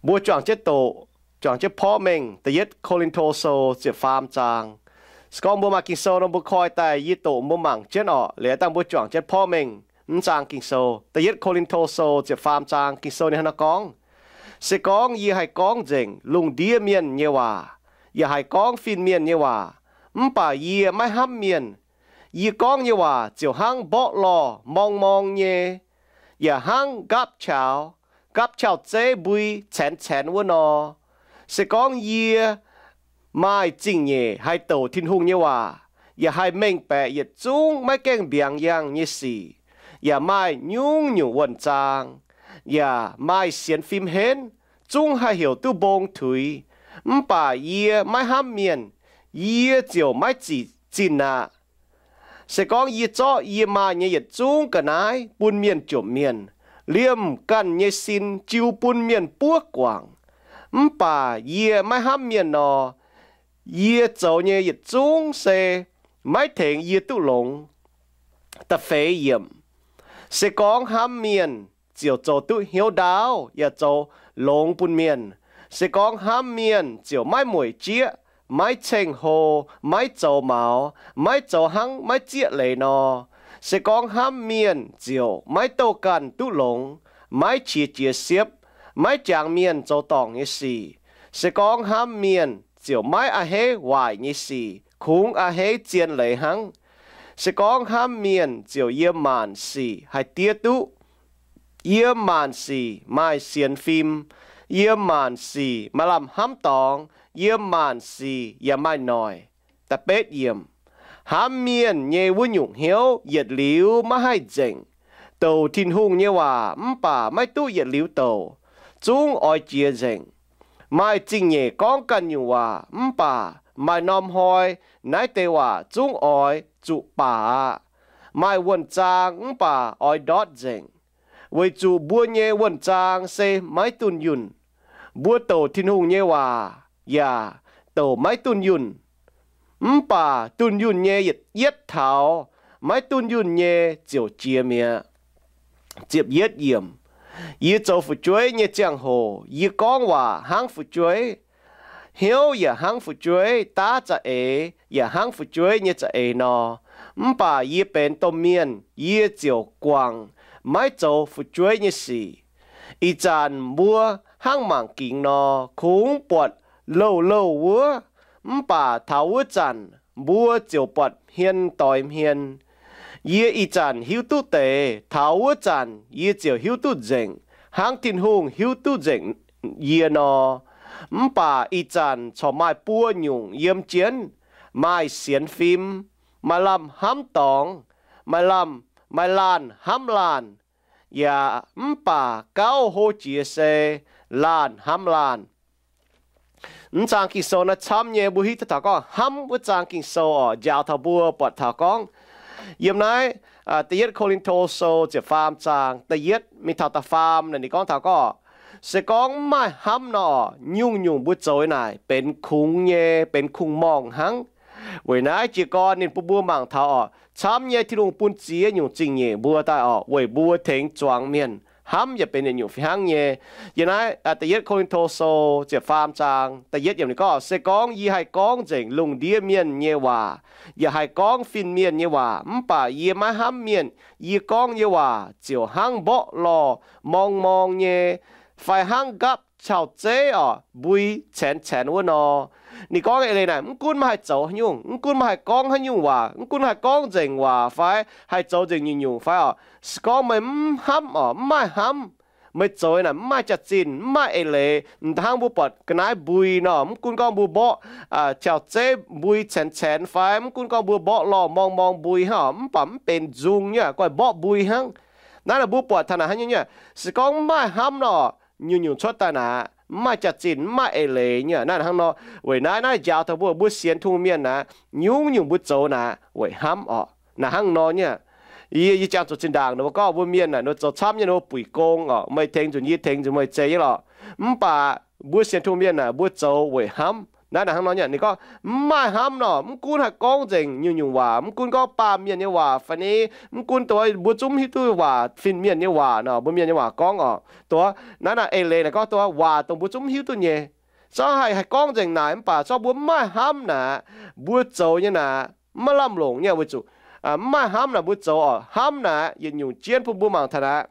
Mbuo juangc jienv doqc, juangc jienv porv mengh da'yietv Ko^lin^to Sou ziepc faam zaang. Se gorngv mbuo maaih Ging-Sou nor, mbuo koi daaih yie doqc mbuo mangc jienv orqc. Liuz dangh mbuo juangc jienv porv mengh mv zaang Ging-Sou. Da'yietv Ko^lin^to Sou ziepc faam zaang Ging-Sou ninh hnangv naaiv gorngv, Se gorngv yie haih gorngv nzengc lungh ndiev mienh nyei waac, yaac haih gorngv fin-mienh nyei waac, mv baac yie maiv hnamv mienh, yie gorngv nyei waac ziouc hnangv mborqv lorh morng morng nyei, yaac hnangv nqaapv qaux, nqaapv qaux zeiv mbui caenx caenx wuov nor. Se gorngv yie maaih zingh nyeic haih douc Tin-Hungh nyei waac, yaac haih mengh baeqc yietc zungv maiv gaengh mbiaangx yangh nyei sic, yaac maaih nyungc-nyungc wuonh zaang, yaac maaih sienx fim henv, zungv haih heuc duqv mbong tuix, mv baac yie maiv hnamv mienh, yie ziouc maiv zic zinh aqv. Se gorngv yie zorqv yie maaih nyei yietc zungv ga'naaiv bun mienh jomc mienh, liemh ganh nyei sin jiu bun mienh buov guangc, mv baac yie maiv hnamv mienh nor, yie zoux nyei yietc zungv se maiv tengx yie duqv longx. Da'feix yiemc. Se gorngv hnamv mienh ziouc zoux duqv hnyouv ndaauv yaac zoux longx bun mienh. Se gorngv hnamv mienh ziouc maiv mueic jieqv, maiv ceng-hlo, maiv zoux maux, maiv zoux hnangv maiv zieqv leiz nor. Se gorngv hnamv mienh ziouc maiv douh ganh duqv longx, maiv qiex jiez siepv, maiv jangx mienh zoux dorngc nyei sic. Se gorngv hnamv mienh ziouc maiv a'hneiv waaic nyei sic, kungx a'hneiv zien leiz hnangv. Se gorngv hnamv mienh ziouc yiem maanc sic haih diev duqv. Yiem maanc sic maaih sienx fim. Yiem maanc sic maaih lamh hnamv dorngx. Yiem maanc sic yaac maaih noic. Da'betv yiemc. Hnamv mienh nyei wuov nyungc hnyouv yietc liuz maiv haih nzengc. Douc Tin-Hungh nyei waac mv baac maiv duqv yietc liuz douc, zungv oix jiex nzengc. Maaih zingh nyeic gorngv ganh nyungc waac mv baac maaih norm hnoi naaiv deix waac zungv oix zuqc baac aqv. Maaih wuonh zaang mv baac oix ndortv nzengc, weic zuqc mbuo nyei wuonh zaang se maiv dunh yunh. Mbuo douc Tin-Hungh nyei waac yaac douc maiv dunh yunh, mv baac dunh yunh nyei yietv taux maiv dunh yunh nyei ziouc jiex mi'aqv. Ziepc yietv yiemc. Yie zoux fu'jueiv nyei ziangh hoc yie gorngv waac hnangv fu'jueiv, hnyouv yaac hnangv fu'jueiv, daav za'eix yaac hnangv fu'jueiv nyei za'eix nor. Mv baac yie benx domh mienh yie ziouc guangc maiv zoux fu'jueiv nyei sic. Ih zanc mbuo hnangv mangc gingx nor, kungx buatc louh louh wuov, mv baac taux wuov zanc mbuo ziouc buatc hmien doix hmien. Yie ih zanc hiuv duqv deix, taux wuov zanc yie ziouc hiuv duqv nzengc, hnangv Tin-Hungh hiuv duqv nzengc yie nor. Mv baac ih zanc corc maaih buo nyungc yiem jienv, maaih sienx fim, maaih lamh hnamv dorngx, maaih lamh, maaih laanh hnamv laanh, yaac mv baac gauh hlo jiex se laanh hnamv laanh. Mv zaang Ging-Sou naaiv camv nyei, mbuo hiuv duqv taux gorngv hnamv wuov zaang Ging-Sou orqc, njaaux taux mbuo buatc taux gorngv yiem naaiv da'yietv Ko^lin^to Sou ziepc faam zaang da'yietv mingh taux da'faam naaic ninh gorngv taux gorngv, se gorngv mv maaih hnamv nor, nyungc-nyungc mbuo zoux naaic benx kungx nyei, benx kungx-morngh hnangv. Weic naaiv jiez gorn ninh bun mbuo mangc taux orqc, camv nyei Tin-Hungh bun ziex nyungc zingh nyeic mbuo daaih orqc, weic mbuo tengx zuangx mienh. Hnamv yaac benx yietc nyungc fih hnangv nyei. Yiem naaiv da'yietv Ko^lin^to Sou ziepc faam zaang da'yietv yiemc ninh gorngv, se gorngv yie haih gorngv nzengc lungh ndiev mienh nyei waac, yaac haih gorngv fin-mienh nyei waac, mv baac yie maiv hnamv mienh, yie gorngv nyei waac ziouc hnangv mborqv lorh morng morng nyei, fai hnangv nqaapv caux zeiv orqc mbui caenx caenx wuov nor. Ninh gorngv eix leiz naaic, mv gunv meih haih zoux haaix nyungc, mv gunv meih haih gorngv haaix nyungc waac, mv gunv haih gorngv nzengc waac fai haih zoux nzengc nyungc-nyungc fai orqc, se gorngv meih mv hnamv orqc, mv maaih hnamv, meih zoux naaic mv maaih jaax-zinh, mv maaih eix leiz, hnangv mbuo buatc ga'naaiv mbui nor, mv gunv gorngv mbuo mborqv caux zeiv mbui caenx caenx fai mv gunv gorngv mbuo mborqv lorh morng morng mbui hnangv orqc, mv baac mv benx nzung nyei, guai mborqv mbui hnangv. Naaiv naaic mbuo buatc taux naaic hnangv nyungc nyei, se gorngv mv maaih hnamv nor, nyungc-nyungc cuotv daaih naaic mv maaih jaax-zinh, mv maaih eix leiz nyei. Naaiv hnangv nor, weic naaiv naaiv njaaux taux mbuo, mbuo sienx Tin-Hungh mienh naaic, nyungc-nyungc mbuo zoux naaic weic hnamv orqc. Naaic hnangv nor nyei. Yie, yie jangx zuqc zinh ndaangc ninh mbuo gorngv mbuo mienh naaic, ninh mbuo zoux camv nyei, ninh mbuo buic gong orqc, meih tengx nzunc yie, tengx nzunc meih zeiz nyei lorqc. Mv baac mbuo sienx Tin-Hungh mienh naaic, mbuo zoux weic hnamv. Naaiv naaic hnangv nor nyei, ninh gorngv mv maaih hnamv nor, mv gunv haih gorngv nzengc nyungc-nyungc waac, mv gunv gorngv baamh mienh nyei waac fai ni, mv gunv dongh mbuo zungv mv hiuv duqv waac, fin-mienh nyei waac nor, mbuo mienh nyei waac gorngv oc. Dongh naaiv naaic eix leiz naaic gorngv dongh waac dongh mbuo zungv mv hiuv duqv nyei. Zorqv haih, haih gorngv nzengc naaic mv baac zorqv mbuo mv maaih hnamv naaic, mbuo zoux nyei naaic mv maaih lamh longc nyei weic zuqc mv maaih hnamv naaic mbuo zoux oc, hnamv naaic yietc nyungc jienv bun mbuo mangc taux naaic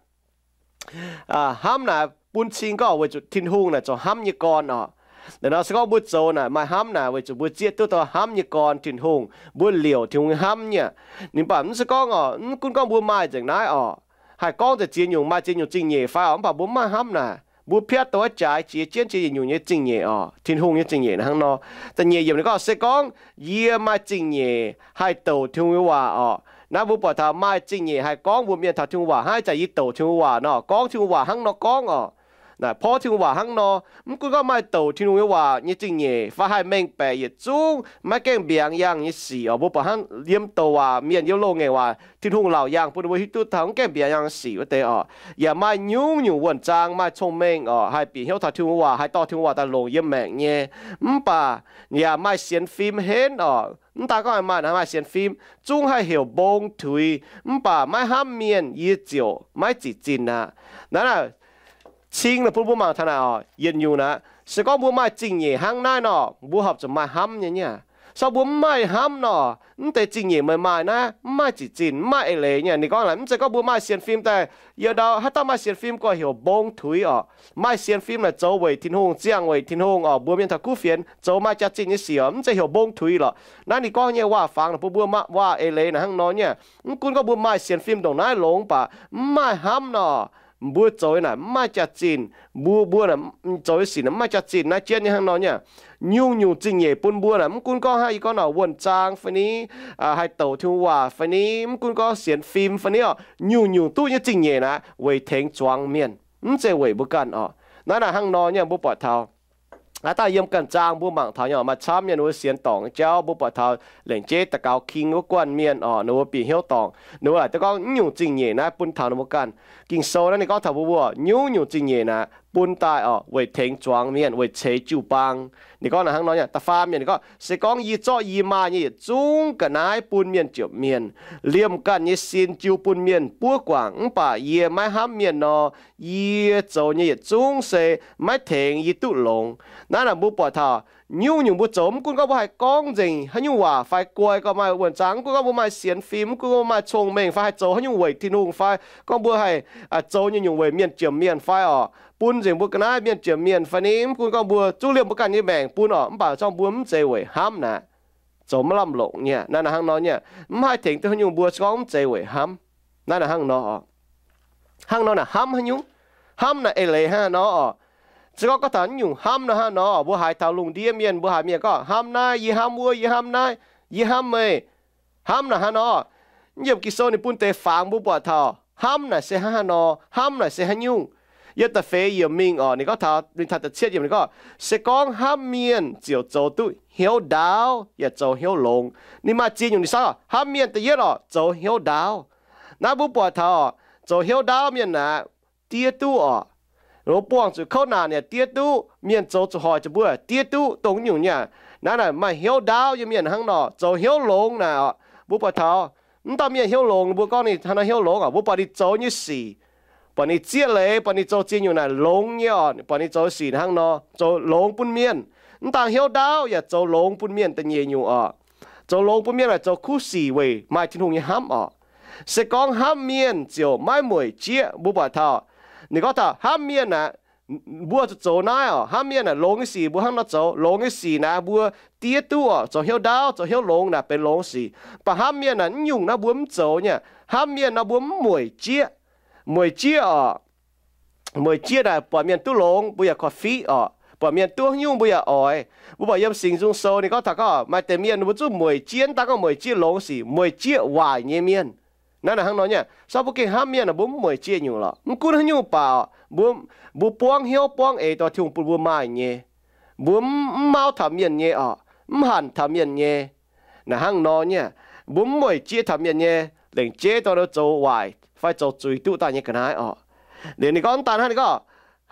hnamv naaic bun cing gorngv weic zuqc Tin-Hungh naaic zoux hnamv nyei gorn oc. Naaic nor se gorngv mbuo zoux naaic maaih hnamv naaic weic zuqc mbuo zieqv duqv dongh hnamv nyei gorn Tin-Hungh, mbuo liouc Tin-Hungh nyei hnamv nyei. Ninh mv baac mv se gorngv oc, mv gunv gorngv mbuo maaih nzengc naaiv oc, haih gorngv nzengc ziex nyungc, maaih ziex nyungc zingh nyeic fai oc, mv baac mbuo mv maaih hnamv naaic, mbuo piatv dongh jaaix jiex jienv jiex yietc nyungc nyei zingh nyeic oc, Tin-Hungh nyei zingh nyeic naaiv hnangv nor. Da'nyeic yiemc ninh gorngv se gorngv yie maaih zingh nyeic haih douc Tin-Hungh nyei waac oc. Naaiv mbuo buatc taux maaih zingh nyeic haih gorngv mbuox mienh taux Tin-Hungh waac hnangv ih zanc yie douc Tin-Hungh waac nor, gorngv Tin-Hungh waac hnangv nor gorngv oc. Naaic porv Tin-Hungh waac hnangv nor, mv gunv gorngv maaih douc Tin-Hungh nyei waac nyei zingh nyeic fai haih mengh baeqc yietc zungv maiv gaengh mbiaangx yangh nyei sic oc. Mbuo buatc hnangv yiem douc waac mienh yiem loz-ngaengc waac Tin-Hungh laauc yangh bun mbuo hiuv duqv taux mv gaengh mbiaangx yangh sic wuov deix oc. Yaac maaih nyungc-nyungc wuonh zaang maaih cong-mengh oc, haih bieqc hnyouv taux Tin-Hungh waac, haih dorh Tin-Hungh waac daaih longc yiem maengc nyei. Mv baac yaac maaih sienx fim henv oc. Mv daan gorngv maaih, maaih sienx fim, zungv haih heuc mbong tuix, mv baac maiv hnamv mienh yie ziouc maiv zic zinh aqv. Naaiv naaic cing naaic bun mbuo mangc taux naaic oc, yietc nyungc naaic se gorngv mbuo maaih zingh nyeic hnangv naaiv nor, mbuo horpc zuqc maaih hnamv nyei nyei aqv. Sorng mbuo mv maaih hnamv nor, mv deix zingh nyeic meih maaih naaiv mv maaih zic zinh, mv maaih eix leiz nyei. Ninh gorngv naaic mv zeiz gorngv mbuo maaih sienx fim daaih, yietc dauh haaix dauh maaih sienx fim gorngv heuc mbong tuix oc. Maaih sienx fim naaic zoux weic Tin-Hungh, ziangh weic Tin-Hungh oc, mbuox mienh taux kuv fienx, zoux maaih jaax-zinh nyei sic oc, mv zeiz heuc mbong tuix lorqc. Naaiv ninh gorngv nyei waac-fangx naaic bun mbuo waac eix leiz naaic hnangv nor nyei. Mv gunv gorngv mbuo maaih sienx fim ndongc naaiv longx baac mv maaih hnamv nor, mbuo zoux naaic mv maaih jaax-zinh. Mbuo, mbuo zoux nyei sic naaic mv maaih jaax-zinh naaiv jienv nyei hnangv nor nyei. Nyungc-nyungc zingh nyeic bun mbuo naaic mv gunv gorngv hnangv yie gorngv nor wuonh zaang fai ni, haih douc Tin-Hungh waac fai ni, mv gunv gorngv sienx fim fai ni oc, nyungc-nyungc duqv nyei zingh nyeic naaic weic tengx zuangx mienh, mv zeiz weic mbuo ganh oc. Naaiv naaic hnangv nor nyei mbuo buatc taux haaix dauh yiem ganh zaang mbuo mangc taux nyei oc, maaih camv mienh ninh mbuo sienx dorngc nyei jauv mbuo buatc taux lengc jeiv daux gaux king wuov guanh mienh oc, ninh mbuo bieqc hnyouv dorngc, ninh mbuo laaic duqv gorngv mv nyungc zingh nyeic naaiv bun taux ninh mbuo ganh. Ging-Sou naaiv ninh gorngv taux mbuo, mbuo nyungc-nyungc zingh nyeic naaic bun daaih oc weic tengx zuangx mienh, weic ceix jiu-baang. Ninh gorngv naaic hnangv nor nyei. Da'faam mienh ninh gorngv, se gorngv yie zorqv yie maaih nyei yietc zungv ga'naaiv bun mienh ziepc mienh, liemh ganh nyei sin jiu bun mienh buov guangc, mv baac yie maiv hnamv mienh nor, yie zoux nyei yietc zungv se maiv tengx yie duqv longx. Naaiv naaic mbuo buatc taux nyungc-nyungc mbuo zoux, mv gunv gorngv mbuo haih gorngv nzengc haaix nyungc waac fai guai gorngv maaih wuonh zaang, mv gunv gorngv mbuo maaih sienx fim, mv gunv gorngv mbuo maaih cong-mengh fai haih zoux haaix nyungc weic Tin-Hungh fai gorngv mbuo haih zoux nyungc-nyungc weic mienh ziepc mienh fai oc, bun nzengc mbuo ga'naaiv mienh ziepc mienh fai ni, mv gunv gorngv mbuo zungv liemh mbuo ganh nyei maengc bun oc, mv baac zorng mbuo mv zeiz weic hnamv naaic, zoux maiv lamh longc nyei. Naaiv naaic hnangv nor nyei, mv haih tengx duqv haaix nyungc mbuo se gorngv mv zeiz weic hnamv. Naaiv naaic hnangv nor oc. Hnangv nor naaic hnamv haaix nyungc? Hnamv naaic eix leiz hnangv nor oc. Se gorngv gorngv taux nyungc hnamv nor hnangv nor, mbuo haiz taux lungh ndiev mienh, mbuo haiz mienh gorngv hnamv naaiv, yie hnamv wuov, yie hnamv naaiv, yie hnamv meih, hnamv naaic hnangv nor. Yiem Ging-Sou ninh bun deix fangx mbuo buatc taux hnamv naaic se hnangv haaix nor, hnamv naaic se haaix nyungc. Yiem da'feix yiemc mingh oc, ninh gorngv taux, ninh taux da'cietv yiemc ninh gorngv, se gorngv hnamv mienh ziouc zoux duqv hnyouv ndaauv yaac zoux hnyouv longx. Ninh maaih ziex nyungc ninh gorngv hnamv mienh da'yietv oc, zoux hnyouv ndaauv. Naaiv mbuo buatc taux zoux hnyouv ndaauv mienh naaic diev duqv oc. Buangh zuqc kouv naanc yaac diev duqv, mienh zoux zuqc hoic zuqc mbuo diev duqv dongh nyungc nyei. Naaiv naaic maaih hnyouv ndaauv nyei mienh hnangv nor, zoux hnyouv longx naaic oc. Mbuo buatc taux mv dauh mienh hnyouv longx, mbuo gorngv ninh hnangv nor hnyouv longx oc, mbuo buatc ninh zoux nyei sic, buatc ninh zieqv leiz, buatc ninh zoux ziex nyungc naaic longx nyei oc, buatc ninh zoux sic hnangv nor zoux longx bun mienh. Mv daan hnyouv ndaauv yaac zoux longx bun mienh da'nyeic nyungc oc. Zoux longx bun mienh naaic zoux kuv sic weic maaih Tin-Hungh nyei hnamv oc. Se gorngv hnamv mienh ziouc maiv mueic jieqv. Mbuo buatc taux ninh gorngv taux hnamv mienh naaic, mbuo zuqc zoux naaiv oc. Hnamv mienh naaic longx nyei sic mbuo hnangv nor zoux, longx nyei sic naaic mbuo diev duqv oc, zoux hnyouv ndaauv, zoux hnyouv longx naaic benx longx sic. Mv baac hnamv mienh naaic mv nyungc naaiv mbuo mv zoux nyei. Hnamv mienh nor mbuo mv mueic jieqv. Mueic jieqv oc. Mueic jieqv naaic buatc mienh duqv longx mbuo yaac korv-fiqv oc, buatc mienh duqv haaix nyungc mbuo yaac oix. Mbuo buatc yiem Singx Nzung Sou ninh gorngv taux gorngv maaih deix mienh mbuo zungv mueic jieqv, mv daan gorngv mueic jieqv longx sic, mueic jieqv waaic nyei mienh. Naaiv naaic hnangv nor nyei, se gorngv mbuo gengh hnamv mienh naaic mbuo mv mueic jieqv nyungc lorqc. Mv gunv haaix nyungc baac mbuo, mbuo buangv hnyouv buangv eix dongh Tin-Hungh bun mbuo maaih nyei. Mbuo mv, mv mauv taux mienh nyei oc, mv hanc taux mienh nyei. Naaic hnangv nor nyei, mbuo mv mueic jieqv taux mienh nyei, lengc jeiv dongh zoux waaic fai zoux zuiz duqv daaih nyei ga'naaiv oc. Liuz ninh gorngv mv daan hnangv, ninh gorngv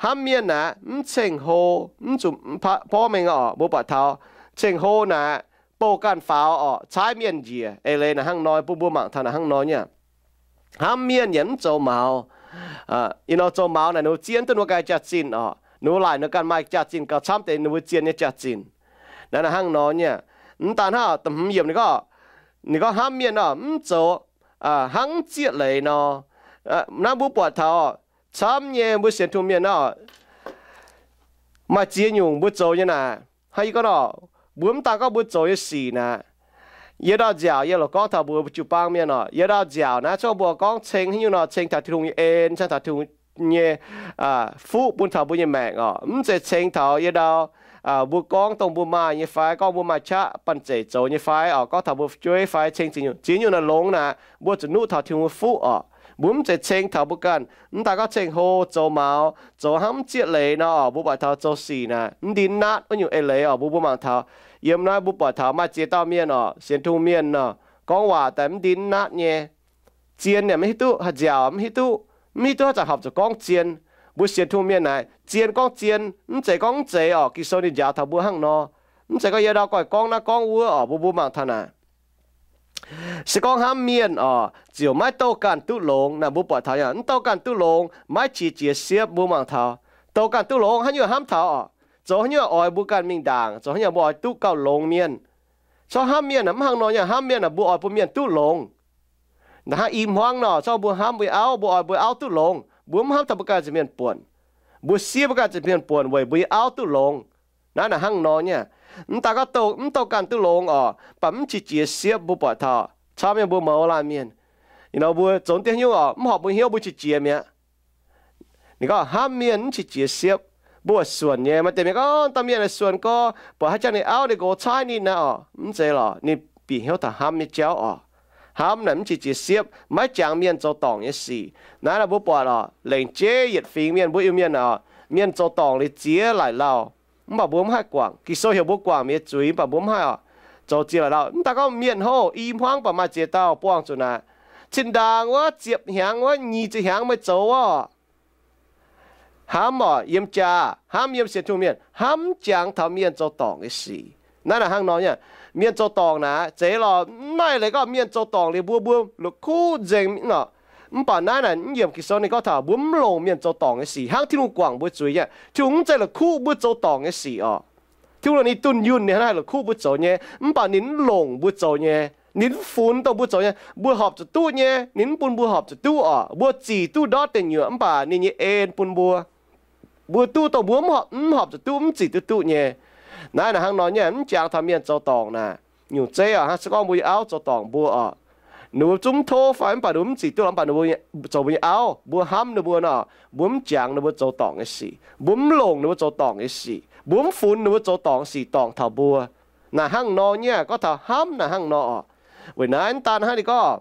hnamv mienh naaic mv ceng-hlo, mv zuqc porv mengh oc. Mbuo buatc taux ceng-hlo naaic bouh ganh faaux orqc, caaiv mienh njiec. Eix leiz naaic hnangv nor, bun mbuo mangc taux naaic hnangv nor nyei aqv. Hnamv mienh yaac mv zoux maux. Ih nor zoux maux naaic ninh mbuo zieqv duqv ninh mbuo ganh nyei jaax-zinh orqc, ninh mbuo laaic ninh mbuo ganh maaih jaax-zinh gauh camv deix ninh mbuo zien nyei jaax-zinh. Naaiv naaic hnangv nor nyei aqv. Mv daan hnangv, da'hmz yiemc ninh gorngv, ninh gorngv hnamv mienh orqc, mv zoux hnangv mv zieqv leiz nor. Naaiv mbuo buatc taux camv nyei mbuo sienx Tin-Hungh mienh orqc, maaih ziex nyungc mbuo zoux nyei naaic. Hnangv yie gorngv nor, mbuo mv daan gorngv mbuo zoux nyei sic naaic, yie ndau nziaauc yie loc gorngv taux mbuo jiu-baang mienh orqc, yie ndau nziaauc naaiv corc mbuo gorngv ceng haaix nyungc nor, ceng taux Tin-Hungh nyei en, ceng taux Tin-Hungh nyei fuqv bun taux mbuo nyei maengc orqc. Mv zeiz ceng taux yie ndau mbuo gorngv dongh mbuo maaih nyei fai, gorngv mbuo maaih qaqv banh zeic zoux nyei fai orqc, gorngv taux mbuo fu'jueiv fai, ceng ziex nyungc, ziex nyungc naaic longx naaic, mbuo zuqc nuqv taux Tin-Hungh nyei fuqv orqc. Mbuo mv zeiz ceng taux mbuo ganh, mv daan gorngv ceng-hlo, zoux maux, zoux hnangv mv zieqv leiz nor orqc. Mbuo buatc taux zoux sic naaic mv ndin natv wuov nyungc eix leiz orqc, mbuo mbuo mangc taux yiem naaiv mbuo buatc taux maaih ziex dauh mienh orqc, sienx Tin-Hungh mienh nor, gorngv waac daaih mv ndin natv nyei. Zien yaac mv hiuv duqv, haih nziaauc mv hiuv duqv, mv hiuv duqv haaix zanc horpc zuqc gorngv zien. Mbuo sienx Tin-Hungh mienh naaic zien gorngv zien, mv zeiz gorngv mv zeiz orqc. Ging-Sou ninh njaaux taux mbuo hnangv nor. Mv zeiz gorngv yie ndau goiv gorngv naaiv gorngv wuov orqc, mbuo mbuo mangc taux naaic. Se gorngv hnamv mienh orqc, ziouc maiv douh ganh duqv longx naaic, mbuo buatc taux yaac mv douh ganh duqv longx, maiv qiex jiez siepv. Mbuo mangc taux douh ganh duqv longx haaix nyungc hnamv taux orqc, zoux haaix nyungc oix mbuo ganh mingh ndaangc, zoux haaix nyungc mbuo oix duqv gauh longx mienh. Corc hnamv mienh aeqv, mv hnangv nor nyei. Hnamv mienh aeqv, mbuo oix bun mienh duqv longx. Hnangv i hmuangv nor, corc mbuo hnamv mbuo nyei auv, mbuo oix mbuo auv duqv longx. Mbuo mv hnamv taux mbuo ganh zuqc mienh buonc. Mbuo siev mbuo ganh zuqc mienh buonc weic mbuo nyei auv duqv longx. Naaiv naaic hnangv nor nyei. Mv daan gorngv douh, mv douh ganh duqv longx orqc, mv baac mv qiex jiez siepv. Mbuo buatc taux camv nyei mbuo mouz laanh mienh, mbuo zoux deix nyungc orqc, mv horpc mbuo hnyouv mbuo qiex jiez mi'aqv. Ninh gorngv hnamv mienh mv qiex jiez siepv. Mbuo suonc nyei, maaih deix mienh gorngv dauh mienh suonc gorx, buatc haaix jangx ninh auv ninh nqox caaiv ninh naaic orqc, mv zeiz lorqc. Ninh bieqc hnyouv taux hnamv nyei jauv orqc. Hnamv naaic mv qiex jiez siepv, maiv jangx mienh zoux dorngc nyei sic. Naaiv naaic mbuo buatc orqc, laengz jeiv yietc fingx mienh, mbuo Iu-Mienh orqc, mienh zoux dorngc liuz ziex laaic lauh, mv baac mbuo mv haih guangc. Ging-Sou heuc mbuo guangc mienh nyei zuiz, mv baac mbuo mv haih orqc. Zoux ziex laaic lauh, mv daan gorngv mienh houv, i hmuangv baac maaih ziex dauh buangh zuqc naaic, cin-ndaangc wuov, ziepc hnyangx wuov, nyic ziepc hnyangx meih zoux orqc. Hnamv orqc, yiem jaa, hnamv yiem sienx Tin-Hungh mienh, hnamv jangx taux mienh zoux dorngc nyei sic. Naaiv naaic hnangv nor nyei. Mienh zoux dorngc naaic, zeiz lorqc, mv maaih leiz gorngv mienh zoux dorngc liuz mbuo, mbuo la'kuqv nzengc orqc. Mv baac naaiv naaic mv yiemc Ging-Sou ninh gorngv taux mbuo mv longc mienh zoux dorngc nyei sic. Hnangv Tin-Hungh guangc mbuo zuiz nyei. Tin-Hungh mv zeiz la'kuqv mbuo zoux dorngc nyei sic orqc. Tin-Hungh ninh dunh yunh, ninh haih la'kuqv mbuo zoux nyei, mv baac ninh mv longc mbuo zoux nyei. Ninh mv funx dongh mbuo zoux nyei. Mbuo horpc zuqc duqv nyei, ninh mv bun mbuo horpc zuqc duqv orqc. Mbuo zic duqv ndortv deic nyuoqc, mv baac ninh nyei en bun mbuo. Mbuo duqv dongh mbuo mv horpc zuqc duqv, mv zic duqv duqv nyei. Naaiv naaic hnangv nor nyei, mv jangx taux mienh zoux dorngc naaic. Nyungc zeiv orqc, hnangv se gorngv mbuo nyei auv zoux dorngc mbuo orqc, ninh mbuo zungv mv tov fai mv baac ninh mbuo mv zic duqv lorqc, mv baac ninh mbuo zoux mbuo nyei auv, mbuo hnamv ninh mbuo nor, mbuo mv jangx ninh mbuo zoux dorngc nyei sic, mbuo mv longc ninh mbuo zoux dorngc nyei sic, mbuo mv funx ninh mbuo zoux dorngc nyei sic dorngc taux mbuo. Naaic hnangv nor nyei, gorngv taux hnamv naaic hnangv nor orqc. Weic naaiv mv daan hnangv ninh gorngv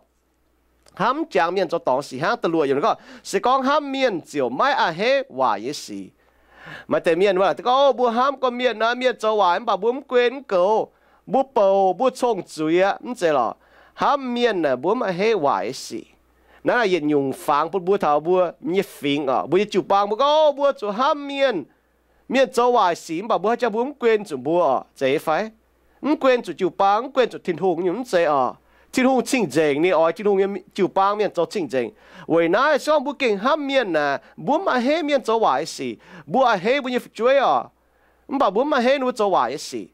hnamv jangx mienh zoux dorngc sic hnangv da'luoqc yiemc gorngv, se gorngv hnamv mienh ziouc maiv a'hneiv waaic nyei sic. Maaih deix mienh wuov gorngv, mbuo hnamv gorqv-mienh nor, mienh zoux waaic mv baac mbuo mv guen mv goux, mbuo bouc mbuo cong-zuiz aqv, mv zeiz lorqc. Hnamv mienh naaic mbuo mv a'hneiv waaic nyei sic. Naaiv yietc nyungc fangx bun mbuo taux mbuo nyei fingx orqc, mbuo nyei jiu-baang. Mbuo gorngv mbuo zuqc hnamv mienh, mienh zoux waaic sic mv baac mbuo haaix jangx mbuo mv guen zuqc mbuo orqc, zeiz fai? Mv guen zuqc jiu-baang, mv guen zuqc Tin-Hungh nyungc, mv zeiz orqc. Tin-Hungh cing-nzengc, ninh oix Tin-Hungh nyei jiu-baang mienh zoux cing-nzengc. Weic naaiv se gorngv mbuo gengh hnamv mienh naaic, mbuo mv a'hneiv mienh zoux waaic nyei sic. Mbuo a'hneiv mbuo nyei fu'jueiv orqc, mv baac mbuo mv a'hneiv ninh mbuo zoux waaic nyei sic.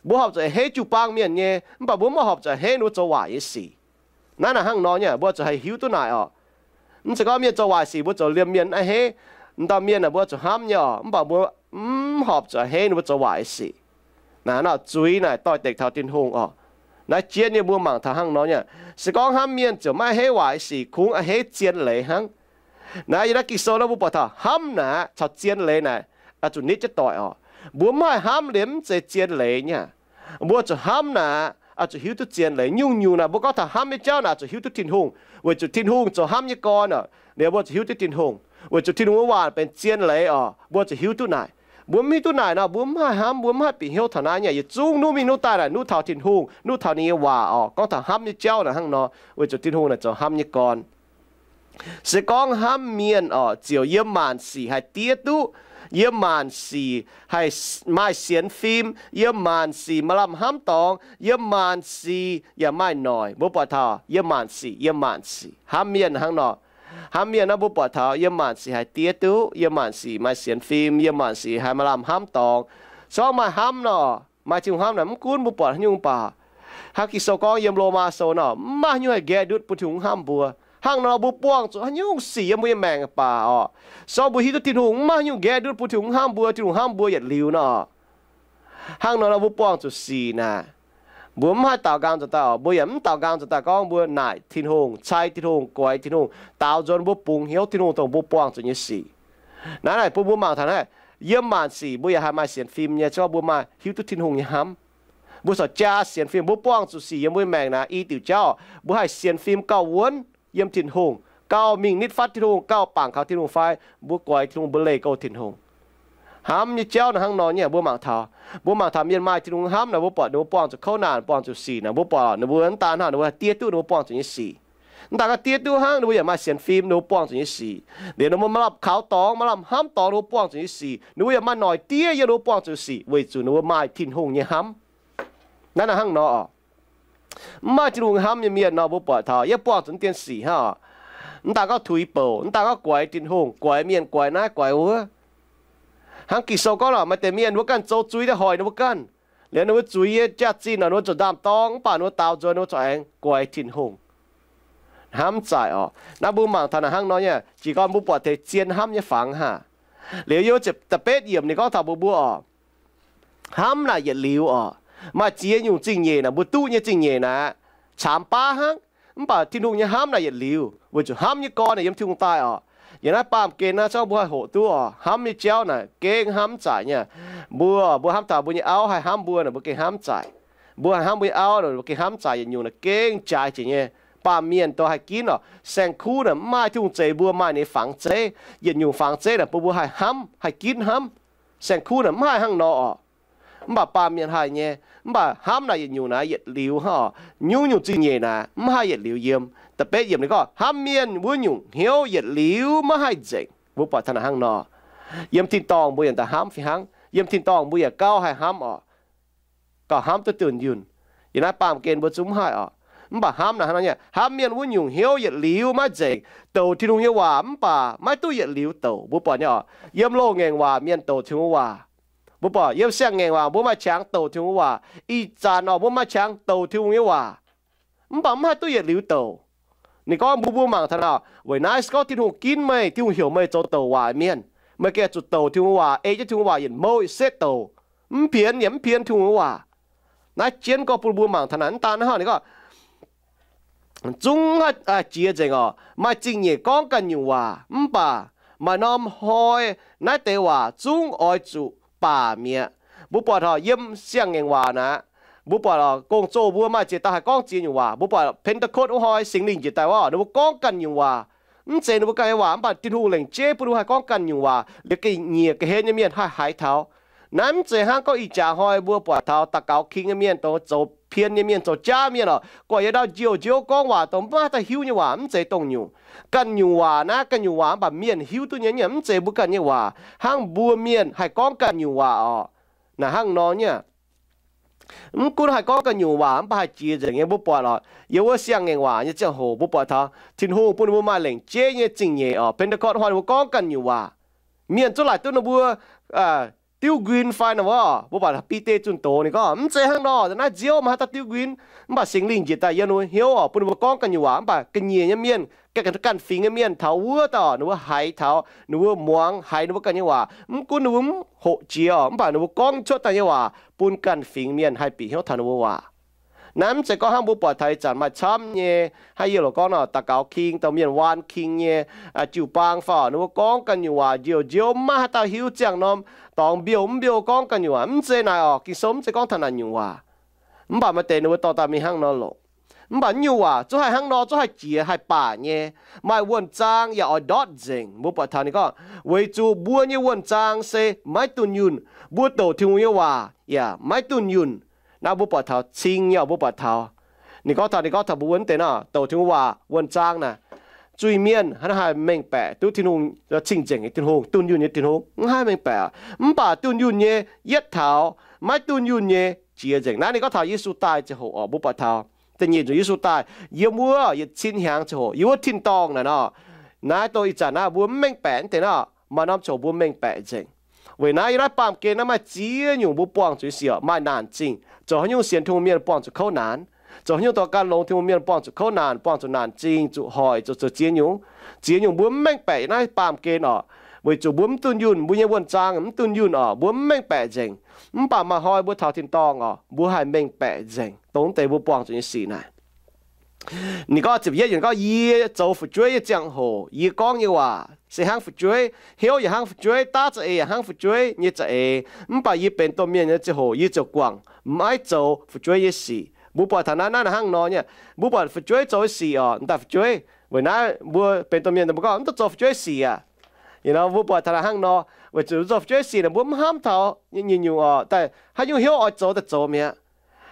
Mbuo horpc zuqc a'hneiv jiu-baang mienh nyei, mv baac mbuo mv horpc zuqc a'hneiv ninh mbuo zoux waaic nyei sic. Naaiv naaic hnangv nor nyei, mbuo zuqc haih hiuv duqv naaic orqc. Mv zeiz gorngv mienh zoux waaic sic mbuo zoux liemh mienh a'hneiv. M'dauh mienh naaic mbuo zuqc hnamv nyei orqc, mv baac mbuo mv horpc zuqc a'hneiv ninh mbuo zoux waaic nyei sic. Naaiv nor zuiz naaic doix-dekc taux Tin-Hungh orqc. Naaiv jienv nyei mbuo mangc taux hnangv nor nyei. Se gorngv hnamv mienh ziouc maiv a'hneiv waaic nyei sic, kungx a'hneiv zien leiz hnangv. Naaiv yiem naaiv Ging-Sou nor mbuo buatc taux hnamv naaic caux zien leiz naaic oix zuqc nitv jienv doic orqc. Mbuo mv haih hnamv liuz mv zeiz zien leiz nyei. Mbuo zuqc hnamv naaic oix zuqc hiuv duqv zien leiz. Nyungc-nyungc naaic mbuo gorngv taux hnamv nyei jauv naaic zuqc hiuv duqv Tin-Hungh, weic zuqc Tin-Hungh zoux hnamv nyei gorn orqc. Liuz mbuo zuqc hiuv duqv Tin-Hungh, weic zuqc Tin-Hungh nyei waac benx zien leiz orqc, mbuo zuqc hiuv duqv naaic. Mbuo mv hiuv duqv naaic nor, mbuo mv haih hnamv, mbuo mv haih bieqc hnyouv taux naaiv nyei. Yietc zungv nuqv mingh nuqv daaih naaic nuqv taux Tin-Hungh, nuqv taux ninh nyei waac orqc, gorngv taux hnamv nyei jauv naaic hnangv nor, weic zuqc Tin-Hungh naaic zoux hnamv nyei gorn. Se gorngv hnamv mienh orqc, ziouc yiem maanc sic haih diev duqv. Yiem maanc sic haih maaih sienx fim, yiem maanc sic maaih lamh hnamv dorngx, yiem maanc sic yaac maaih noic. Mbuo buatc taux yiem maanc sic, yiem maanc sic hnamv mienh hnangv nor. Hnamv mienh naaiv mbuo buatc taux yiem maanc sic haih diev duqv, yiem maanc sic maaih sienx fim, yiem maanc sic haih maaih lamh hnamv dorngx. Se gorngv maaih hnamv nor, maaih Tin-Hungh hnamv naaic, mv gunv mbuo buatc haaix nyungc baac, hnangv Ging-Sou gorngv yiem Lomaa Sou nor, mv maaih haaix nyungc haih nqaeqv ndutv bun Tin-Hungh hnamv mbuo. Hnangv nor mbuo buangh zuqc haaix nyungc sic yiem mbuo nyei maengc baac oc, se gorngv mbuo hiuv duqv Tin-Hungh, mv maaih haaix nyungc nqaeqv ndutv bun Tin-Hungh hnamv mbuo, Tin-Hungh hnamv mbuo yietc liuz nor. Hnangv nor nor mbuo buangh zuqc sic naaic, mbuo mv haih daaux nqaang nzuonx daaih oc. Mbuo yaac mv daaux nqaang nzuonx daaih gorngv mbuo naaic Tin-Hungh, cai Tin-Hungh, guaix Tin-Hungh, daaux nzuonx mbuo bungx hnyouv Tin-Hungh dongh mbuo buangh zuqc nyei sic. Naaiv naaic bun mbuo mangc taux naaiv, yiem maanc sic mbuo yaac haih maaih sienx fim nyei, se gorngv mbuo maaih hiuv duqv Tin-Hungh nyei hnamv. Mbuo corc jaa sienx fim, mbuo buangh zuqc sic yiem mbuo nyei maengc naaic, i diuc jauv mbuo haih sienx fim gauh wuonv yiem Tin-Hungh, gauh mingh nitv fatv Tin-Hungh, gauh bangc kaux Tin-Hungh fai mbuo guaix Tin-Hungh, mbuo leih go Tin-Hungh. Hnamv nyei jauv naaic hnangv nor nyei, mbuo mangc taux, mbuo mangc taux mienh maaih Tin-Hungh hnamv naaic, mbuo buatc ninh mbuo buangh zuqc kouv naanc, buangh zuqc sic naaic, mbuo buatc ninh mbuo mv daan hnangv, ninh mbuo diev duqv ninh mbuo buangh zuqc nyei sic. Mv daan gorngv diev duqv hnangv, ninh mbuo yaac maaih sienx fim ninh mbuo buangh zuqc nyei sic. Liuz ninh mbuo maaih lamh kaux dorngx, maaih lamh hnamv dorngx ninh mbuo buangh zuqc nyei sic, ninh mbuo yaac maaih noic diev yiem ninh mbuo buangh zuqc nyei sic, weic zuqc ninh mbuo maaih Tin-Hungh nyei hnamv. Naaiv naaic hnangv nor oc. Mv maaih Tin-Hungh hnamv nyei mienh nor, mbuo buatc taux yie buangh zuqc dien sic hnangv oc. Mv daan gorngv tuix bouc, mv daan gorngv guaix Tin-Hungh, guaix mienh, guaix naaiv guaix wuov. Hnangv Ging-Sou gorngv lorqc, maaih deix mienh ninh mbuo ganh zoux zuiz daaih hoic ninh mbuo ganh. Liuz ninh mbuo zuiz nyei jaax-zinh nor, ninh mbuo zuqc ndaam-dorng, mv baac ninh mbuo daaux nzuonx ninh mbuo corc aengx guaix Tin-Hungh. Hnamv zaaic oc. Naaiv mbuo mangc taux naaic hnangv nor nyei, jiez gorn mbuo buatc deix zien hnamv nyei fangx haic. Liuz yiem da'betv yiemc ninh gorngv taux mbuox mbuo oc, hnamv naaic yietc liuz oc, maaih ziex nyungc zingh nyeic naaic, mbuo duqv nyei zingh nyeic naaic, caamx baav hnangv. Mv baac Tin-Hungh nyei hnamv naaic yietc liuz, weic zuqc hnamv nyei gorn naaic yiem Tin-Hungh daaih oc. Yiem naaiv baamh gen naaiv, se gorngv mbuo haih hoqc duqv oc, hnamv nyei jauv naaic gengh hnamv zaaic nyei. Mbuo, mbuo hnamv taux mbuo nyei auv haih hnamv mbuo naaic, mbuo gengh hnamv zaaic. Mbuo haih hnamv mbuo nyei auv naaic, mbuo gengh hnamv zaaic. Yietc nyungc naaic gengh jaaix jiex nyei. Baamh mienh dongh haih ginv oc, saeng-kuv naaic mv maaih Tin-Hungh zeix mbuo maaih ninh nyei fangx zeiv. Yietc nyungc fangx zeiv naaic bun mbuo haih hnamv, haih ginv hnamv. Saeng-kuv naaic mv haih hnangv nor oc. Mv baac baamh mienh haih nyei. Mv baac hnamv naaic yietc nyungc naaic yietc liuz hnangv oc. Nyungc-nyungc zingh nyeic naaic mv haih yietc liuz yiem. Da'betv yiemc ninh gorngv hnamv mienh wuov nyungc hnyouv yietc liuz maiv haih nzengc. Mbuo buatc taux naaic hnangv nor. Yiem tin-dorngh mbuo yaac daaih hnamv fih hnangv. Yiem tin-dorngh mbuo yaac gauh haih hnamv oc. Gauh hnamv duqv dunh yunh. Yiem naaiv baamh gen mbuo zungv mv haih oc. Mv baac hnamv naaic hnangv nor nyei, hnamv mienh wuov nyungc hnyouv yietc liuz maiv nzengc. Douc Tin-Hungh nyei waac mv baac maiv duqv yietc liuz douc. Mbuo buatc nyei oc, yiem loz-ngaengc waac mienh douc Tin-Hungh waac. Mbuo buatc yiem siang-ngaengc waac mbuo maaih qangx douc Tin-Hungh waac. Ih zanc oc mbuo maaih qangx douc Tin-Hungh nyei waac, mv baac mv haih duqv yietc liuz douc. Ninh gorngv mbuo, mbuo mangc taux naaic, weic naaiv se gorngv Tin-Hungh ginv meih, Tin-Hungh heuc meih zoux douc waac mienh, meih gengh zuqc douc Tin-Hungh waac, ei jienv Tin-Hungh waac yietc mouh yietc setv douc, mv pienx yaac mv pienx Tin-Hungh waac. Naaiv jienv gorngv bun mbuo mangc taux naaic, mv daan hnangv, ninh gorngv zungv haih jiex nzengc oc. Maaih zingh nyeic gorngv ganh nyungc waac, mv baac maaih norm hnoi naaiv deix waac zungv oix zuqc baac mi'aqv. Mbuo buatc taux yiem siang-ngaengc waac naaic, mbuo buatc gong-zoh mbuo maaih ziex dauh haih gorngv ziex nyungc waac. Mbuo buatc Pentecost wuov hnoi Singx Lingh njiec daaih wuov, ninh mbuo gorngv ganh nyungc waac. Mv zeiz ninh mbuo ganh nyei waac, mv baac Tin-Hungh lengc jeiv bun ninh mbuo haih gorngv ganh nyungc waac, liuz ga'nyiec ga'hlen nyei mienh haih haiz taux. Naaiv mv zeiz hnangv gorngv ih jaax hnoi mbuo buatc taux daux gaux king nyei mienh, dongh zoux pien nyei mienh, zoux jaav mienh oc, guangc yietc ndau njiouv njiouv gorngv waac dongh maiv haih daaih hiuv nyei waac, mv zeiz dongh nyungc. Ganh nyungc waac naaiv, ganh nyungc waac mv baac mienh hiuv duqv nyei, mv zeiz mbuo ganh nyei waac. Hnangv mbuo mienh haih gorngv ganh nyungc waac oc. Naaic hnangv nor nyei. Mv gunv haih gorngv ganh nyungc waac mv baac haih jiex nzengc nyei. Mbuo buatc oc, yiem wuov siang-ngaengc waac nyei ziangh hoc mbuo buatc taux Tin-Hungh bun ninh mbuo maaih lengc jeiv nyei zingh nyeic oc. Pentecost hnoi ninh mbuo gorngv ganh nyungc waac, mienh zungv laaic duqv ninh mbuo diuv nquin fai nor wuov. Mbuo buatc Bide zunh doz ninh gorngv mv zeiz hnangv nor, naaiv nziouv maiv haih daaih diuv nquin. Mv baac Singx Lingh njiec daaih yiem ninh mbuo hnyouv oc, bun ninh mbuo gorngv ganh nyungc waac, mv baac ga'nyiec nyei mienh, ganh fingx nyei mienh taux wuov dauh ninh mbuo haiz taux, ninh mbuo muangx haiz ninh mbuo ganh nyei waac. Mv gunv ninh mbuo mv hoqc jiex oc, mv baac ninh mbuo gorngv cuotv daaih nyei waac bun ganh fingx mienh haih bieqc hnyouv taux ninh mbuo waac. Naaiv mv zeiz gorngv hnangv mbuo buatc taux ih zanc maaih camv nyei, hnangv yie loc gorngv nor, daux gaux king, daux mienh waan king nyei jiu-baang fai, ninh mbuo gorngv ganh nyungc waac njiouv njiouv, maiv haaix dauh hiuv ziangh norm dorngx mbiouh mv mbiouh gorngv ganh nyungc waac. Mv zeiz naaic oc, Ging-Sou mv zeiz gorngv taux naaic nyungc waac. Mv baac maaih deix ninh mbuo dorh daaih mingh hnangv nor longc. Mv baac nyungc waac zungv haih hnangv nor, zungv haih jiex haih baac nyei. Maaih wuonh zaang yaac oix ndortv nzengc. Mbuo buatc taux ninh gorngv, weic zuqc mbuo nyei wuonh zaang se maiv dunh yunh. Mbuo douc Tin-Hungh nyei waac yaac maiv dunh yunh. Naaiv mbuo buatc taux cing nyei, mbuo buatc taux. Ninh gorngv taux, ninh gorngv taux mbuo wuov deix nor, douc Tin-Hungh waac wuonh zaang naaic, zuiz-mienh hnangv naaiv haih mengh baeqc duqv Tin-Hungh, cing-nzengc nyei Tin-Hungh, dunh yunh nyei Tin-Hungh? Mv haih mengh baeqc. Mv baac dunh yunh nyei yietv taux maiv dunh yunh nyei jiex nzengc. Naaiv ninh gorngv taux Yesu daaih ziangh hoc oc, mbuo buatc taux da'nyeic nzunc Yesu daaih, yiem wuov yietc cin hnyangx ziangh hoc, yiem wuov tin-dorngh naaic nor, naaiv dongh ih zanc naaiv mbuo mv mengh baeqc naaiv deix nor, maaih norm ziouc mbuo mengh baeqc nzengc. Weic naaiv yiem naaiv baamh gen naaiv maaih ziex nyungc mbuo buangh zuqc nyei sic oc, maaih naanc zingh. Zoux haaix nyungc sienx Tin-Hungh mienh buangh zuqc kouv naanc? Zoux haaix nyungc dorh gan longx Tin-Hungh mienh buangh zuqc kouv naanc, buangh zuqc naanc zingh, zuqc hoic, zuqc zoux ziex nyungc? Ziex nyungc mbuo mv mengh baeqc naaiv baamh gen oc, weic zuqc mbuo mv dunh yunh, mbuo nyei wuonh zaang mv dunh yunh oc, mbuo mv mengh baeqc nzengc. Mv baac maaih hnoi mbuo taux tin-dorngh oc, mbuo haih mengh baeqc nzengc dongh deix mbuo buangh zuqc nyei sic naaic. Ninh gorngv ziepc yietv yiemc gorngv, yie zoux fu'jueiv nyei ziangh hoc, yie gorngv nyei waac se hnangv fu'jueiv, hnyouv yaac hnangv fu'jueiv, daav za'eix yaac hnangv fu'jueiv nyei za'eix. Mv baac yie benx domh mienh nyei ziangh hoc yie ziouc guangc maiv zoux fu'jueiv nyei sic. Mbuo buatc taux naaiv, naaiv hnangv nor nyei. Mbuo buatc fu'jueiv zoux nyei sic oc, daaih fu'jueiv. Weic naaiv mbuo benx domh mienh mbuo gorngv mv duqv zoux fu'jueiv sic aqv. Mbuo buatc taux naaiv hnangv nor, weic zuqc zoux fu'jueiv sic naaic mbuo mv hnamv taux nyei nyungc oc, daaih haaix nyungc hnyouv oix zoux daaih zoux mi'aqv.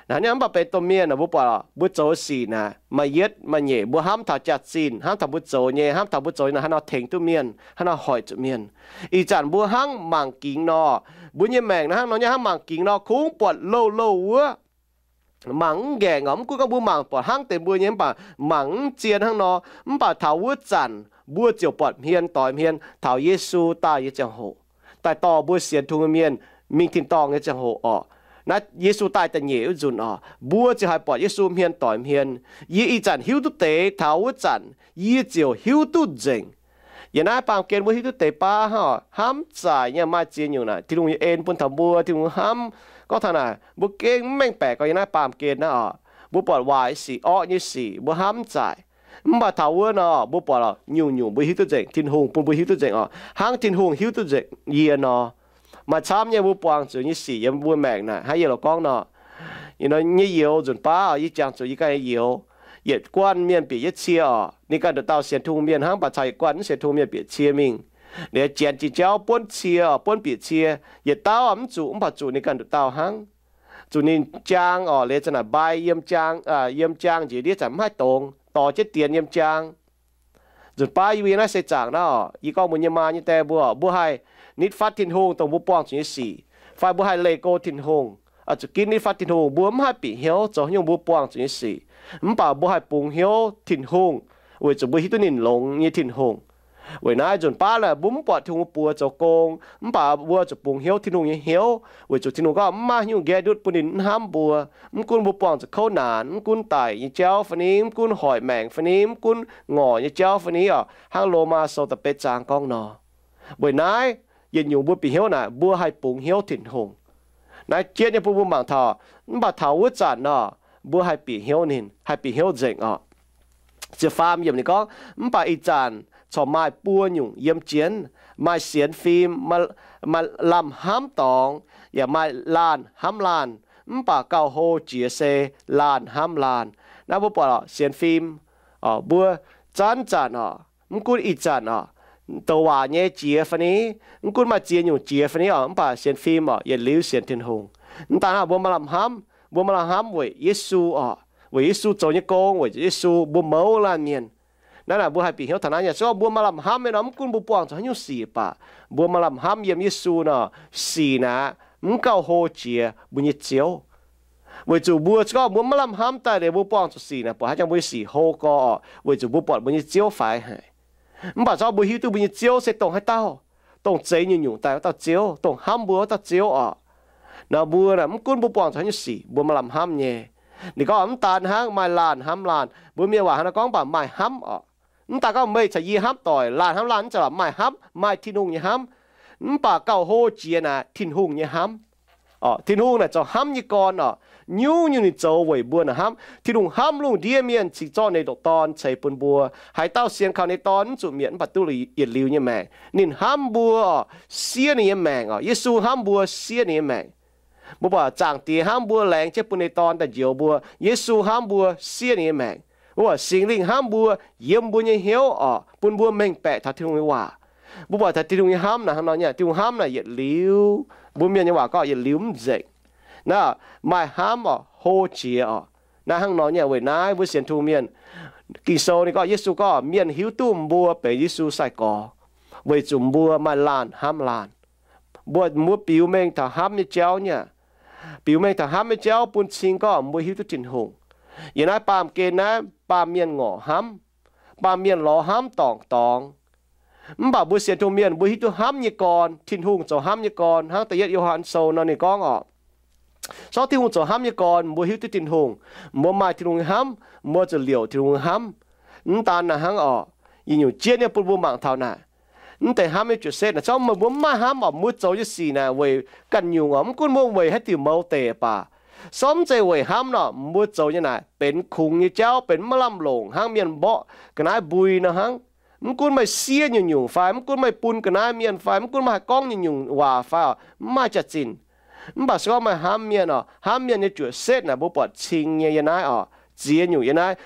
Naaiv mv baac benx domh mienh mbuo buatc mbuo zoux sic naaic maaih yietv maaih nyeic, mbuo hnamv taux jaax-zinh, hnamv taux mbuo zoux nyei, hnamv taux mbuo zoux naaic haaix nor tengx duqv mienh, haaix nor hoic zuqc mienh. Ih zanc mbuo hnangv mangc gingx nor, mbuo nyei maengc naaiv hnangv nor nyei, hnangv mangc gingx nor kungx buatc louh louh wuov, mangc mv nqaengc oc. Mv gunv gorngv mbuo mangc buatc hnangv deix mbuo nyei, mv baac mangc mv zien hnangv nor. Mv baac taux wuov zanc mbuo ziouc buatc hmien doix hmien taux Yesu daaih nyei ziangh hoc, daaih dorh mbuo sienx Tin-Hungh mienh mingh tin-dorngh nyei ziangh hoc oc. Naaiv Yesu daaih da'nyeic wuov nzunc oc, mbuo ziouc haih buatc Yesu hmien doix hmien. Yie ih zanc hiuv duqv deix, taux wuov zanc yie ziouc hiuv duqv nzengc. Yiem naaiv baamh gen mbuo hiuv duqv deix baav hnangv, hnamv zaic nyei maaih ziex nyungc naaic Tin-Hungh nyei en bun taux mbuo. Tin-Hungh hnamv, gorngv taux naaic mbuo gengh mv mengh baeqc gorngv yiem naaiv baamh gen naaiv oc, mbuo buatc waaic sic, orqv nyei sic, mbuo hnamv zaic. Mv baac taux wuov nor, mbuo buatc nyungc-nyungc mbuo hiuv duqv nzengc, Tin-Hungh bun mbuo hiuv duqv nzengc oc, hnangv Tin-Hungh hiuv duqv nzengc yie nor. Maaih camv nyei mbuo buangh zuqc nyei sic yiem mbuo maengc naaic, hnangv yie loz gorngv nor, nyei youz nzunc baav oc, yie jangx zuqc yie ganh nyei youz, yietc guanh mienh bieqc yietv cie oc. Ninh ganh nduqc dauh sienx Tin-Hungh mienh hnangv, mv baac caux yietc guanh mv sienx Tin-Hungh mienh bieqc cie mingh. Ninh janx jiex jauv buonv cie oc, buonv bieqc cie. Yietc dauh mv zuqc, mv baac zuqc ninh ganh nduqc dauh hnangv. Zuqc ninh jaang oc, leiz za'naaic mbai yiem jaang, yiem jaang njiec ndiev zanc mv haih dongz, dorh jienv dienx yiem jaang. Nzunc baav yie mbuo yiem naaiv seix zaangc naaiv oc, yie gorngv mbuo nyei maa nyei die mbuo, mbuo haih nitv fatv Tin-Hungh dongh mbuo buangh zuqc nyei sic, fai mbuo haih leih go Tin-Hungh, zuqc ginv nitv fatv Tin-Hungh, mbuo mv haih bieqc hnyouv zoux haaix nyungc mbuo buangh zuqc nyei sic. Mv baac mbuo haih bungx hnyouv Tin-Hungh, weic zuqc mbuo hiuv duqv ninh longx nyei Tin-Hungh. Weic naaiv nzunc baav naaic mbuo mv buatc Tin-Hungh buoz zoux gong, mv baac mbuo zuqc bungx hnyouv Tin-Hungh nyei hnyouv, weic zuqc Tin-Hungh gorngv mv maaih haaix nyungc nqaeqv ndutv bun ninh mv hnamv mbuo. Mv gunv mbuo buangh zuqc kouv naanc, mv gunv daic nyei jauv fai ni, mv gunv hoic maengc fai ni, mv gunv ngorc nyei jauv fai ni oc, hnangv Lomaa Sou da'betv zaang gorngv nor. Weic naaiv, yietc nyungc mbuo bieqc hnyouv naaic, mbuo haih bungx hnyouv Tin-Hungh. Naaiv jienv nyei bun mbuo mangc taux, mv baac taux wuov zanc nor, mbuo haih bieqc hnyouv ninh, haih bieqc hnyouv nzengc oc. Ziepc faam yiemc ninh gorngv, mv baac ih zanc corc maaih buo nyungc yiem jienv, maaih sienx fim, maaih lamh hnamv dorngx, yaac maaih laanh hnamv laanh. Mv baac gauh hlo jiex se laanh hnamv laanh. Naaiv mbuo buatc oc, sienx fim, mbuo zanc zanc oc, mv gunv ih zanc oc, douc waac nyei jiex fai ni, mv gunv maaih ziex nyungc jiex fai ni oc, mv baac sienx fim oc, yietc liuz sienx Tin-Hungh. Mv daan hnangv, mbuo maaih lamh hnamv, mbuo maaih lamh hnamv weic Yesu oc, weic Yesu zoux nyei gong, weic Yesu mbuo mouz laanh mienh. Naaiv naaic mbuo haih bieqc hnyouv taux naaiv nyei. Se gorngv mbuo maaih lamh hnamv nyei nor, mv gunv mbuo buangh zuqc haaix nyungc sic baac, mbuo maaih lamh hnamv yiem Yesu nor, sic naaic mv gauh hlo jiex mbuo nyei Ziouv. Weic zuqc mbuo se gorngv mbuo maiv lamh hnamv daaih liuz mbuo buangh zuqc sic naaic, buatc haaix nyungc mbuo nyei sic hlo gorx oc, weic zuqc mbuo buatc mbuo nyei Ziouv faix haic. Mv baac se gorngv mbuo hiuv duqv mbuo nyei Ziouv se dongh haaix dauh, dongh zeix nyungc-nyungc daaih wuov dauh Ziouv, dongh hnamv mbuo wuov dauh Ziouv oc, nor mbuo naaic mv gunv mbuo buangh zuqc haaix nyungc sic, mbuo maaih lamh hnamv nyei. Ninh gorngv mv daan hnangv, maaih laanh hnamv laanh. Mbuo mienh waac hnangv naaiv gorngv baac maaih hnamv oc. Mv daan gorngv meih caux yie hnamv doic, laanh hnamv laanh, mv zeiz lorqc, maaih hnamv, maaih Tin-Hungh nyei hnamv. Mv baac gauh hlo jiex naaic Tin-Hungh nyei hnamv. Tin-Hungh naaic zoux hnamv nyei gorn oc. Nyungc-nyungc ninh zoux weic mbuo naaic hnamv. Tin-Hungh hnamv lungh ndiev mienh cingx zorqv ninh ndoqc Dorn ceix bun mbuo. Haaix dauh sienx kaux ninh Dorn mv zuqc mietc mv baac duqv yietc liuz nyei maengc. Ninh hnamv mbuo oc, siev ninh nyei maengc oc. Yesu hnamv mbuo, siev ninh nyei maengc. Mbuo buatc Zaangc Diex hnamv mbuo, laengz jienv bun ninh Dorn daaih njoux mbuo. Yesu hnamv mbuo, siev ninh nyei maengc. Mbuo buatc Singx Lingh hnamv mbuo, yiem mbuo nyei hnyouv oc, bun mbuo mengh baeqc taux Tin-Hungh nyei waac. Mbuo buatc taux Tin-Hungh nyei hnamv naaic hnangv nor nyei. Tin-Hungh hnamv naaic yietc liuz, mbuo mienh nyei waac gorngv yietc liuz mv nzengc. Naaiv maaih hnamv oc, hlo jiex oc. Naaiv hnangv nor nyei. Weic naaiv mbuo sienx Tin-Hungh mienh, Ging-Sou ninh gorngv, Yesu gorngv, mienh hiuv duqv mbuo benx Yesu sai-gorx weic zuqc mbuo maaih laanh hnamv laanh. Mbuo, mbuo biux mengh taux hnamv nyei jauv nyei. Biux mengh taux hnamv nyei jauv bun cing gorngv mbuo hiuv duqv Tin-Hungh. Yiem naaiv baamh gen naaiv, baamh mienh ngorc hnamv, baamh mienh lorz hnamv dorngc dorngx. Mv baac mbuo sienx Tin-Hungh mienh, mbuo hiuv duqv hnamv nyei gorn. Tin-Hungh zoux hnamv nyei gorn. Hnangv da'yietv Yo^han Sou nor ninh gorngv orqc, sortv Tin-Hungh zoux hnamv nyei gorn, mbuo hiuv duqv Tin-Hungh, mbuo maaih Tin-Hungh nyei hnamv, mbuo zuqc liouc Tin-Hungh nyei hnamv. Mv daan naaic hnangv orqc, yietc nyungc jienv nyei bun mbuo mangc taux naaic, mv deix hnamv nyei juoqc setv naaic, zorqv meih mbuo mv maaih hnamv orqc, mbuo zoux nyei sic naaic weic ganh nyungc orqc, mv gunv mbuo weic haaix diuc mouz deix baac, sortv mv zeiz weic hnamv nor, mbuo zoux nyei naaic benx kungx nyei jauv, benx maiv lamh longc, hnangv mienh mborqv ga'naaiv mbui nor hnangv. Mv gunv meih siev nyungc-nyungc fai mv gunv meih bun ga'naaiv mienh fai mv gunv meih haih gorngv nyungc-nyungc waac fai orqc, mv maaih jaax-zinh. Mv baac se gorngv meih hnamv mienh orqc, hnamv mienh nyei juoqc setv naaic mbuo buatc cing nyei yiem naaiv orqc. Ziex nyungc yiem naaiv,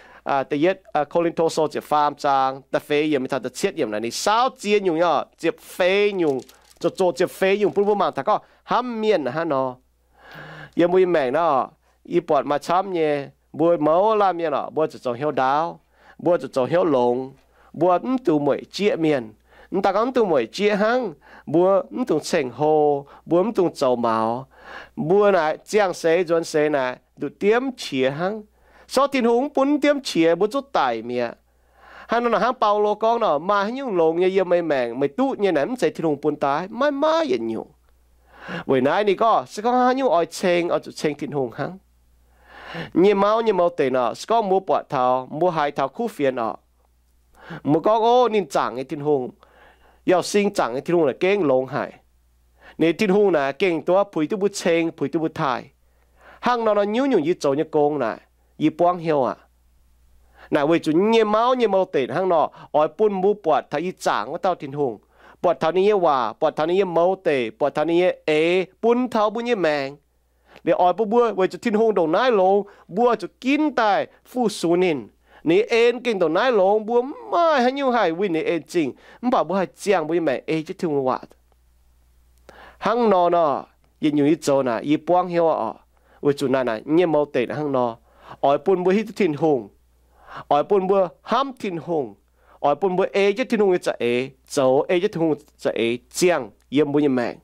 da'yietv Ko^lin^to Sou ziepc faam zaang da'feix yiemc mingh taux da'cietv yiemc naaic, ninh saauv ziex nyungc nyei orqc, ziepc feix nyungc, zoqc zoqc ziepc feix nyungc bun mbuo mangc taux gorngv hnamv mienh hnangv nor. Yiem mbuo nyei maengc naaiv orqc, yie buatc maaih camv nyei, mbuo mouz laanh mienh orqc, mbuo zuqc zoux hnyouv ndaauv, mbuo zuqc zoux hnyouv longx, mbuo mv dungx mueic jieqv mienh. Mv daan gorngv mv dungx mueic jieqv hnangv, mbuo mv dungx ceng-hlo, mbuo mv dungx zoux maux. Mbuo naaic ziangh seix nzuonx seix naaic nduqc diemv qiex hnangv. Sortv Tin-Hungh mv bun diemv qiex, mbuo zungv daic mi'aqv. Hnangv nor naaic hnangv Baulo gorngv nor, maaih haaix nyungc longx nyei yiem meih maengc meih duqv nyei naaic mv zeiz Tin-Hungh bun daaih, maiv maaih yietc nyungc. Weic naaiv ninh gorngv se gorngv haaix nyungc oix ceng, oix zuqc ceng Tin-Hungh hnangv. Nyei mauv nyei mouz deic nor, se gorngv mbuo buatc taux, mbuo haiz taux kuv fienx orqc, mbuo gorngv, ov, ninh zaangc nyei Tin-Hungh, Yauh Sing zaangc nyei Tin-Hungh naaic gengh longx haic. Ninh Tin-Hungh naaic gengh duqv puix duqv mbuo ceng, puix duqv mbuo taaih. Hnangv nor nor nyungc-nyungc yie zoux nyei gong naaic, yie buangv hnyouv aqv. Naaic weic zuqc nyei mauv nyei mouz deic hnangv nor, oix bun mbuo buatc taux ih zaangc wuov dauh Tin-Hungh, buatc taux ninh nyei waac, buatc taux ninh nyei mouz deic, buatc taux ninh nyei eix bun taux mbuo nyei maengc. Liuz oix bun mbuo weic zuqc Tin-Hungh ndongc naaiv longx, mbuo zuqc ginv daaih fu-sux ninh. Ninh nyei en gengh ndongc naaiv longx, mbuo mv maaih haaix nyungc haih winh ninh en zingh, mv baac mbuo haih ziangh mbuo nyei maengc ei jienv Tin-Hungh nyei waac. Hnangv nor nor, yietc nyungc yie zoux naaic yie buangv hnyouv orqc, weic zuqc naaic naaic nyei mouz deic hnangv nor, oix bun mbuo hiuv duqv Tin-Hungh, oix bun mbuo hnamv Tin-Hungh, oix bun mbuo ei jienv Tin-Hungh nyei za'eix zoux, ei jienv Tin-Hungh za'eix ziangh yiem mbuo nyei maengc.